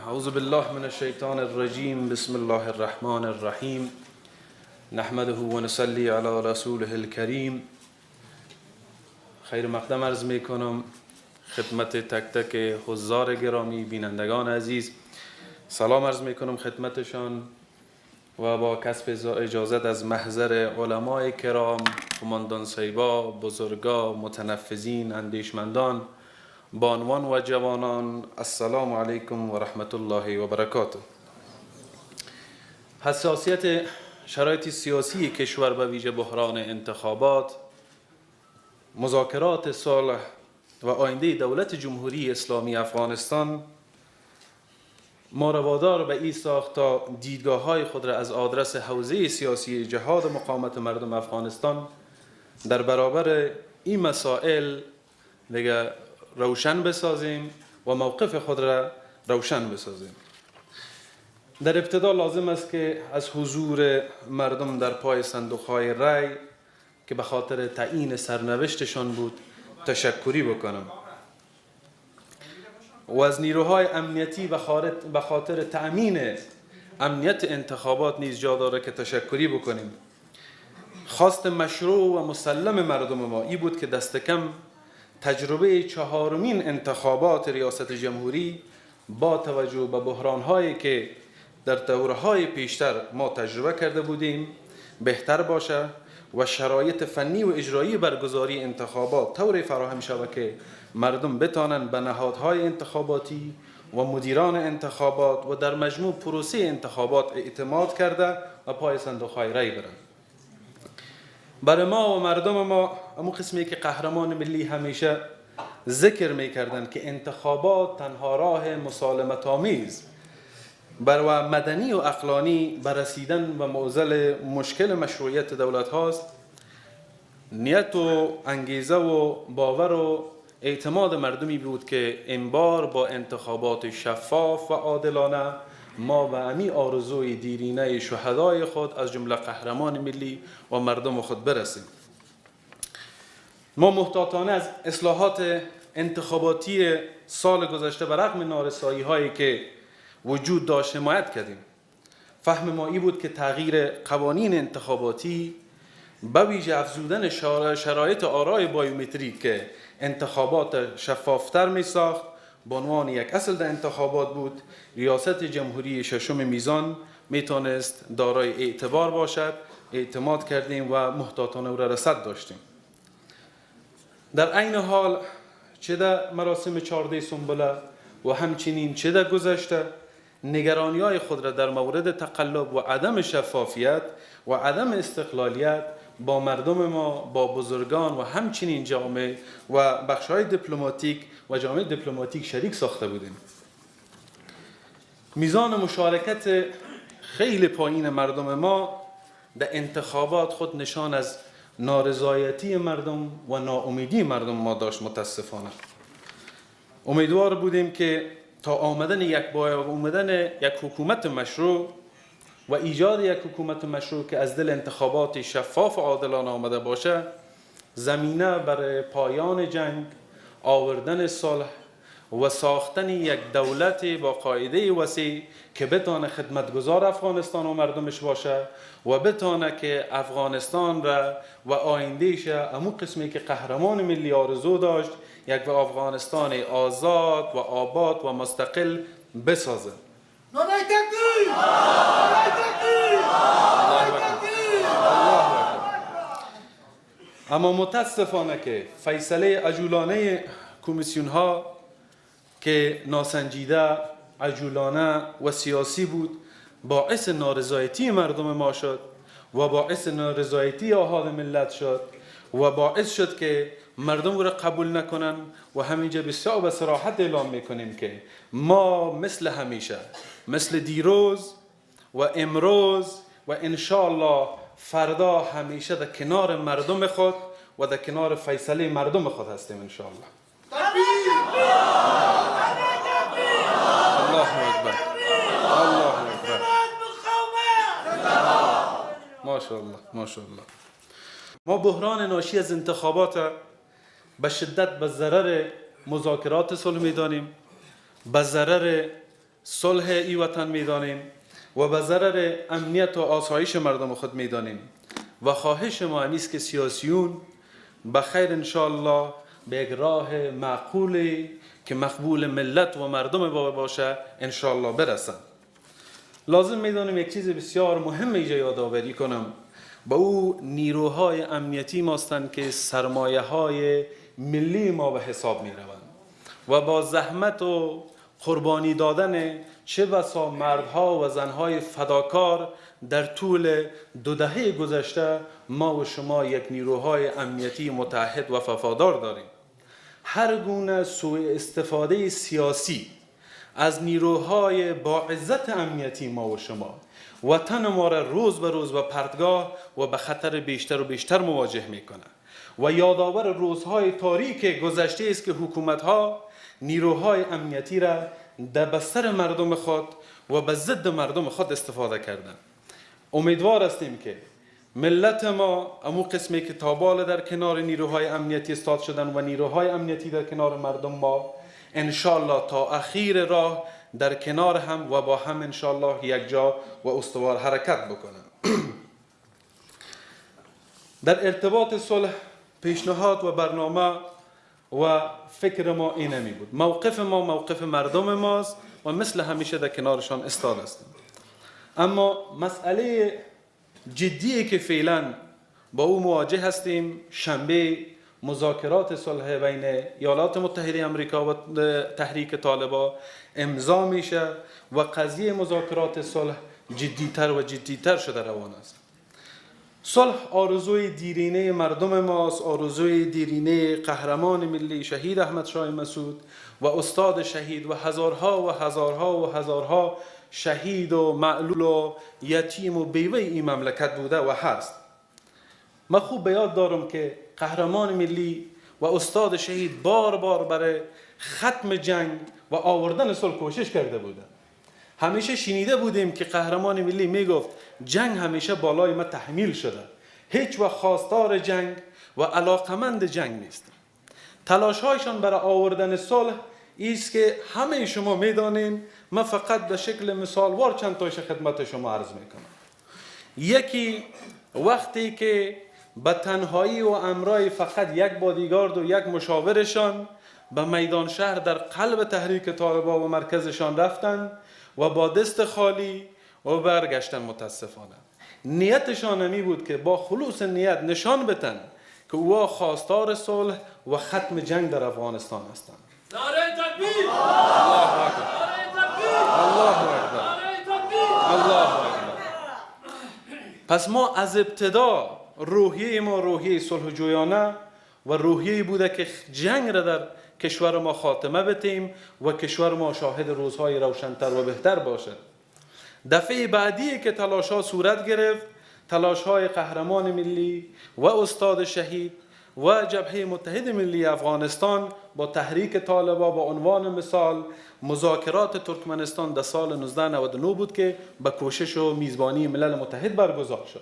اعوذ بالله من الشیطان الرجیم. بسم الله الرحمن الرحیم. نحمده و نصلی علی رسوله الکریم. خیر مقدم عرض می کنم خدمت تک تک حضار گرامی، بینندگان عزیز. سلام عرض می کنم خدمتشان و با کسب اجازت از محضر علمای کرام، قماندان صاحبا، بزرگا، متنفذین، اندیشمندان، بانوان و جوانان، السلام علیکم و رحمت الله و برکاته. حساسیت شرایط سیاسی کشور به ویژه بحران انتخابات، مذاکرات صلح و آینده دولت جمهوری اسلامی افغانستان ما را وادار به این ساخت تا دیدگاه‌های خود را از آدرس حوزه سیاسی جهاد مقاومت مردم افغانستان در برابر این مسائل دیگه روشن بسازیم و موقف خود را روشن بسازیم. در ابتدا لازم است که از حضور مردم در پای صندوق‌های رای که به خاطر تعیین سرنوشتشان بود تشکری بکنم و از نیروهای امنیتی به خاطر تأمین امنیت انتخابات نیز جا داره که تشکری بکنیم. خواست مشروع و مسلم مردم ما ای بود که دست کم تجربه چهارمین انتخابات ریاست جمهوری با توجه به بحران‌هایی که در دوره‌های پیشتر ما تجربه کرده بودیم بهتر باشه و شرایط فنی و اجرایی برگزاری انتخابات طوری فراهم شود که مردم بتانند به نهادهای انتخاباتی و مدیران انتخابات و در مجموع پروسه انتخابات اعتماد کرده و پای صندوق‌های رای برند. برای ما و مردم ما امو قسمی که قهرمان ملی همیشه ذکر میکردند که انتخابات تنها راه مسالمت آمیز بر و مدنی و عقلانی برسیدن و معضل مشکل مشروعیت دولت هاست، نیت و انگیزه و باور و اعتماد مردمی بود که این بار با انتخابات شفاف و عادلانه ما به امی آرزوی دیرینه شهدای خود از جمله قهرمان ملی و مردم خود برسیم. ما محتاطانه از اصلاحات انتخاباتی سال گذشته به رغم نارسایی هایی که وجود داشت حمایت کردیم. فهم ما ای بود که تغییر قوانین انتخاباتی به ویژه افزودن شرایط آرای بایومتریک که انتخابات شفافتر می ساخت به عنوان یک اصل در انتخابات بود، ریاست جمهوری ششم میزان میتونست دارای اعتبار باشد. اعتماد کردیم و محتاطانه او را رصد داشتیم. در عین حال چه در مراسم 14 سنبله و همچنین چه در گذشته نگرانی‌های خود را در مورد تقلب و عدم شفافیت و عدم استقلالیت با مردم ما، با بزرگان و همچنین جامعه و بخش‌های دیپلماتیک و جامعه دیپلماتیک شریک ساخته بودیم. میزان مشارکت خیلی پایین مردم ما در انتخابات خود نشان از نارضایتی مردم و ناامیدی مردم ما داشت. متاسفانه امیدوار بودیم که تا آمدن یک حکومت مشروع و ایجاد یک حکومت مشروع که از دل انتخابات شفاف و عادلانه آمده باشه، زمینه برای پایان جنگ، آوردن صلح و ساختن یک دولت با قاعده وسیع که بتانه خدمتگزار افغانستان و مردمش باشه و بتانه که افغانستان را و آیندهش امو قسمی که قهرمان ملی آرزو داشت یک افغانستان آزاد و آباد و مستقل بسازه. اما متاسفانه که فیصله عجولانه کمیسیون ها که ناسنجیده، عجولانه و سیاسی بود باعث نارضایتی مردم ما شد و باعث نارضایتی آحاد ملت شد و باعث شد که مردم را قبول نکنن و همینجا بسیار به صراحت اعلام میکنیم که ما مثل همیشه، مثل دیروز و امروز و انشاءالله فردا، همیشه در کنار مردم خود و در کنار فیصله مردم خود هستیم انشاءالله. الله اکبر، الله اکبر، ماشاءالله، ماشاءالله. ما بحران ناشی از انتخابات به شدت به ضرر مذاکرات صلح میدانیم، به ضرر صلح ای وطن میدانیم و به ضرر امنیت و آسایش مردم خود میدانیم و خواهش ما است که سیاسیون به خیر انشاءالله به یک راه معقولی که مقبول ملت و مردم باشه انشاءالله برسن. لازم میدانیم یک چیز بسیار مهم اینجا یادآوری کنم، با او نیروهای امنیتی ماستند که سرمایه های ملی ما به حساب می روند و با زحمت و قربانی دادن چه بسا مردها و زنهای فداکار در طول 2 دهه گذشته ما و شما یک نیروهای امنیتی متعهد و وفادار داریم. هر گونه سوء استفاده سیاسی از نیروهای با عزت امنیتی ما و شما وطن ما را روز به روز به پرتگاه و به خطر بیشتر و بیشتر مواجه میکنه و یادآور روزهای تاریک گذشته است که حکومت‌ها نیروهای امنیتی را در بستر مردم خود و به ضد مردم خود استفاده کردند. امیدوار هستیم که ملت ما امو قسمی که تابال در کنار نیروهای امنیتی استاد شدن و نیروهای امنیتی در کنار مردم ما انشالله تا اخیر راه در کنار هم و با هم انشالله یک جا و استوار حرکت بکنن. در ارتباط صلح پیشنهاد و برنامه و فکر ما اینمی بود. موقف ما موقف مردم ماست و مثل همیشه در کنارشان استاد هستیم. اما مسئله جدی که فعلا با او مواجه هستیم، شنبه مذاکرات صلح بین ایالات متحده آمریکا و تحریک طالبان امضا میشه و قضیه مذاکرات صلح جدیتر و جدیتر شده روان است. صلح آرزوی دیرینه مردم ماست، آرزوی دیرینه قهرمان ملی شهید احمد شاه مسعود و استاد شهید و هزارها و هزارها و هزارها شهید و معلول و یتیم و بیوه این مملکت بوده و هست. من خوب به یاد دارم که قهرمان ملی و استاد شهید بار بار برای ختم جنگ و آوردن صلح کوشش کرده بودند. همیشه شنیده بودیم که قهرمان ملی میگفت جنگ همیشه بالای ما تحمیل شده، هیچ وقت خواستار جنگ و علاقمند جنگ نیست. تلاشهایشان برای آوردن صلح ایست که همه شما میدانین، من فقط به شکل مثالوار چند تایش خدمت شما عرض میکنم. یکی وقتی که به تنهایی و امرای فقط یک بادیگارد و یک مشاورشان به میدان شهر در قلب تحریک طالبان و مرکزشان رفتن و با دست خالی و برگشتن. متاسفانه نیتشان همی بود که با خلوص نیت نشان بتن که او خواستار صلح و ختم جنگ در افغانستان هستند. نعره تکبیر! الله اکبر! نعره تکبیر! الله اکبر! نعره تکبیر! الله اکبر! پس ما از ابتدا روحیه ما روحیه صلح جویانه و روحیه بوده که جنگ را در کشور ما خاتمه بتیم و کشور ما شاهد روزهای روشنتر و بهتر باشد. دفعه بعدی که تلاش‌ها صورت گرفت، تلاش‌های قهرمان ملی و استاد شهید و جبهه متحد ملی افغانستان با تحریک طالبان، با عنوان مثال مذاکرات ترکمنستان در سال 1999 بود که به کوشش و میزبانی ملل متحد برگزار شد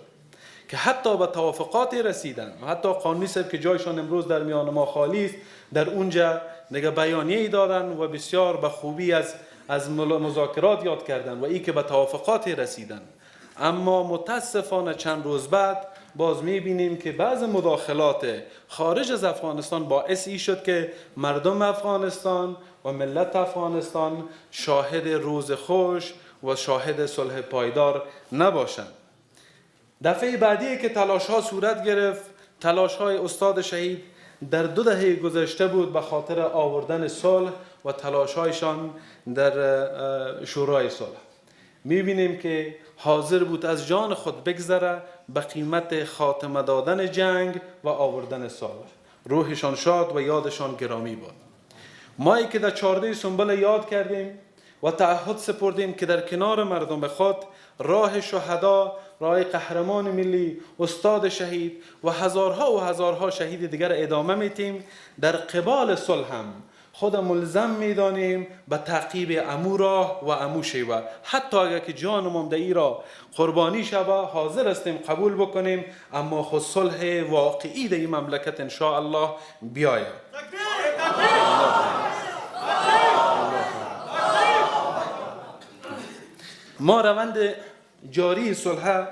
که حتی به توافقاتی رسیدن. حتی قانونی صاحب که جایشان امروز در میان ما خالی است، در اونجا دیگه بیانیه‌ای دادن و بسیار به خوبی از مذاکرات یاد کردن و ای که به توافقاتی رسیدن. اما متاسفانه چند روز بعد باز می‌بینیم که بعض مداخلات خارج از افغانستان باعث ای شد که مردم افغانستان و ملت افغانستان شاهد روز خوش و شاهد صلح پایدار نباشند. دفعه بعدی که تلاش‌ها صورت گرفت، تلاش‌های استاد شهید در 2 دهه گذشته بود به خاطر آوردن صلح و تلاش‌هایشان در شورای صلح. می‌بینیم که حاضر بود از جان خود بگذره به قیمت خاتمه دادن جنگ و آوردن صلح. روحشان شاد و یادشان گرامی باد. مایی که در 14 سنبل یاد کردیم و تعهد سپردیم که در کنار مردم خود راه شهدا، راه قهرمان ملی، استاد شهید و هزارها و هزارها شهید دیگر ادامه میتیم، در قبال صلح هم خود ملزم میدانیم به تعقیب امو راه و امو شیوه، حتی اگر که جان ممدعی را قربانی شوه حاضر هستیم قبول بکنیم، اما خود صلح واقعی در این مملکت ان شاء الله بیاید. ما روند جاری صلح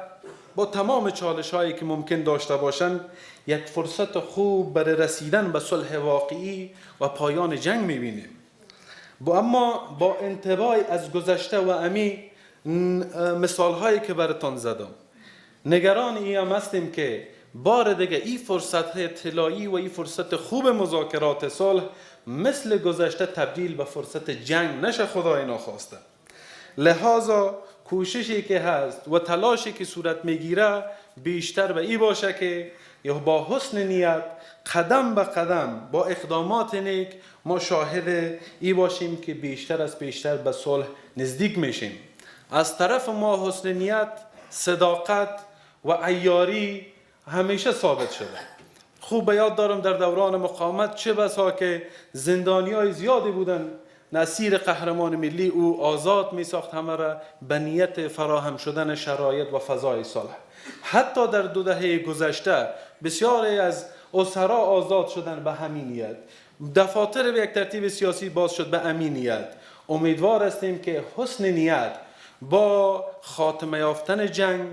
با تمام چالش هایی که ممکن داشته باشند یک فرصت خوب برای رسیدن به صلح واقعی و پایان جنگ می‌بینیم. اما با انتباه از گذشته و امی مثال هایی که براتان زدم، نگران ای هم هستیم که بار دیگه این فرصت طلایی و این فرصت خوب مذاکرات صلح مثل گذشته تبدیل به فرصت جنگ نشه، خدای ناخواسته. لحاظا کوششی که هست و تلاشی که صورت میگیره بیشتر به ای باشه که یا با حسن نیت قدم به قدم با اقدامات نیک ما شاهد ای باشیم که بیشتر از بیشتر به صلح نزدیک میشیم. از طرف ما حسن نیت، صداقت و عیاری همیشه ثابت شده. خوب به یاد دارم در دوران مقاومت چه بسا که زندانیای زیادی بودن، نصیر قهرمان ملی او آزاد می ساخت همه را به نیت فراهم شدن شرایط و فضای صلح. حتی در 2 دهه گذشته بسیاری از اسرا آزاد شدن به همین نیت، دفاتر به یک ترتیب سیاسی باز شد به همین نیت. امیدوار هستیم که حسن نیت با خاتمه یافتن جنگ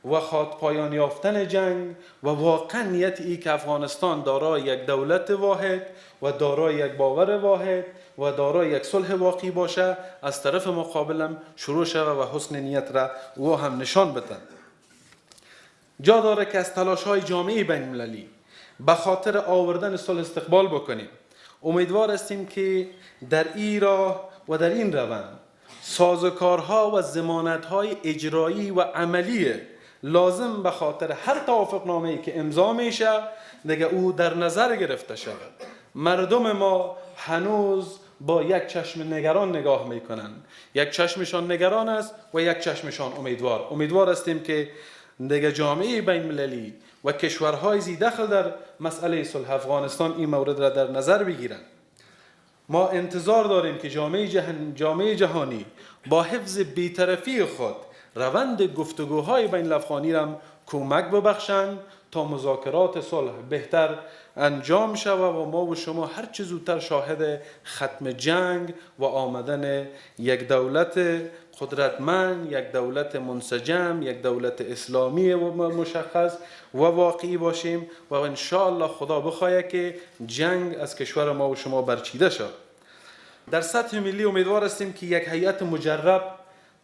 و پایان یافتن جنگ و واقعا نیت ای که افغانستان دارای یک دولت واحد و دارای یک باور واحد و دارای یک صلح واقعی باشه، از طرف مقابلم شروع شود و حسن نیت را او هم نشان بدن. جا داره که از تلاش های جامعه بین المللی به خاطر آوردن صلح استقبال بکنیم. امیدوار هستیم که در این راه و در این روند سازوکارها و ضمانت‌های اجرایی و عملی لازم به خاطر هر توافقنامه‌ای که امضا میشه دیگه او در نظر گرفته شود. مردم ما هنوز با یک چشم نگران نگاه میکنن، یک چشمشان نگران است و یک چشمشان امیدوار. امیدوار هستیم که دیگه جامعه بین المللی و کشورهای ذی دخل در مسئله صلح افغانستان این مورد را در نظر بگیرند. ما انتظار داریم که جامعه جهانی با حفظ بی‌طرفی خود روند گفتگوهای بین الافغانی را کمک ببخشند تا مذاکرات صلح بهتر انجام شود و ما و شما هر چه زودتر شاهد ختم جنگ و آمدن یک دولت قدرتمند، یک دولت منسجم، یک دولت اسلامی و مشخص و واقعی باشیم و انشاءالله خدا بخواهد که جنگ از کشور ما و شما برچیده شود. در سطح ملی امیدوار هستیم که یک هیئت مجرب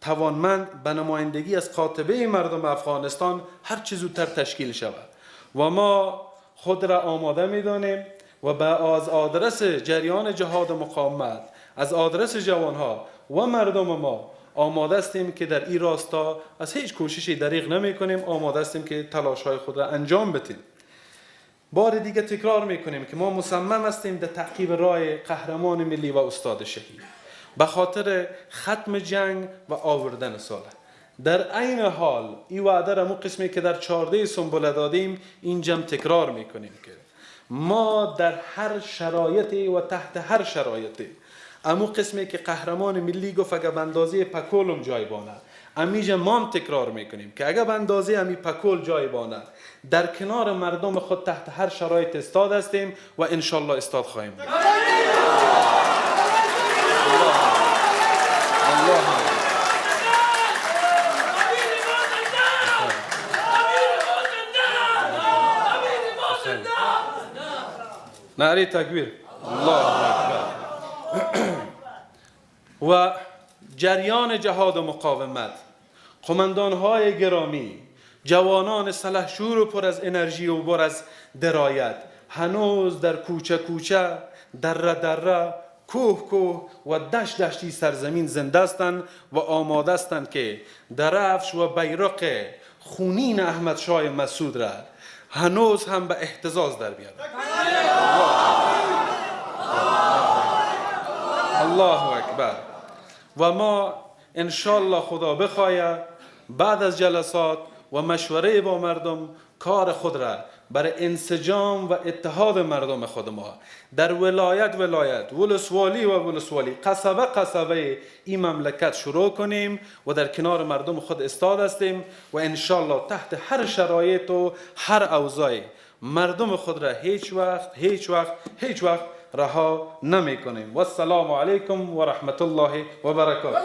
توانمند به نمایندگی از قاطبه مردم افغانستان هر چه زودتر تشکیل شود و ما خود را آماده می‌دانیم و به از آدرس جریان جهاد مقاومت، از آدرس جوانها و مردم ما آماده هستیم که در این راستا از هیچ کوششی دریغ نمی کنیم، آماده هستیم که تلاش‌های خود را انجام بدیم. بار دیگه تکرار می‌کنیم که ما مصمم هستیم در تعقیب راه قهرمان ملی و استاد شهید به خاطر ختم جنگ و آوردن صلح. در عین حال این وعده را مو قسمی که در 14 سنبله دادیم اینجا تکرار میکنیم که ما در هر شرایطی و تحت هر شرایطی، امو قسمی که قهرمان ملی گفت اگه به اندازه پکولم جای بانه، امیجا ما هم تکرار میکنیم که اگه به اندازه امی پکول جای بانه در کنار مردم خود تحت هر شرایط استاد هستیم و انشالله استاد خواهیم بود. الله نعره تکبیر، الله اکبر. و جریان جهاد و مقاومت، قماندانهای گرامی، جوانان سلحشور و پر از انرژی و پر از درایت هنوز در کوچه کوچه، دره دره، کوه کوه و دشت دشتی سرزمین زنده هستند و آماده هستند که درفش و بیرق خونین احمد شاه مسعود را هنوز هم به اهتزاز در بیاد. الله اکبر. و ما انشالله خدا بخواهد بعد از جلسات و مشوره با مردم کار خود را برای انسجام و اتحاد مردم خود ما در ولایت ولایت، ولسوالی و ولسوالی، قصبه قصبه این مملکت شروع کنیم و در کنار مردم خود استاد هستیم و انشالله تحت هر شرایط و هر اوضاع مردم خود را هیچ وقت هیچ وقت هیچ وقت رها نمی کنیم. و السلام علیکم و رحمت الله و برکاته.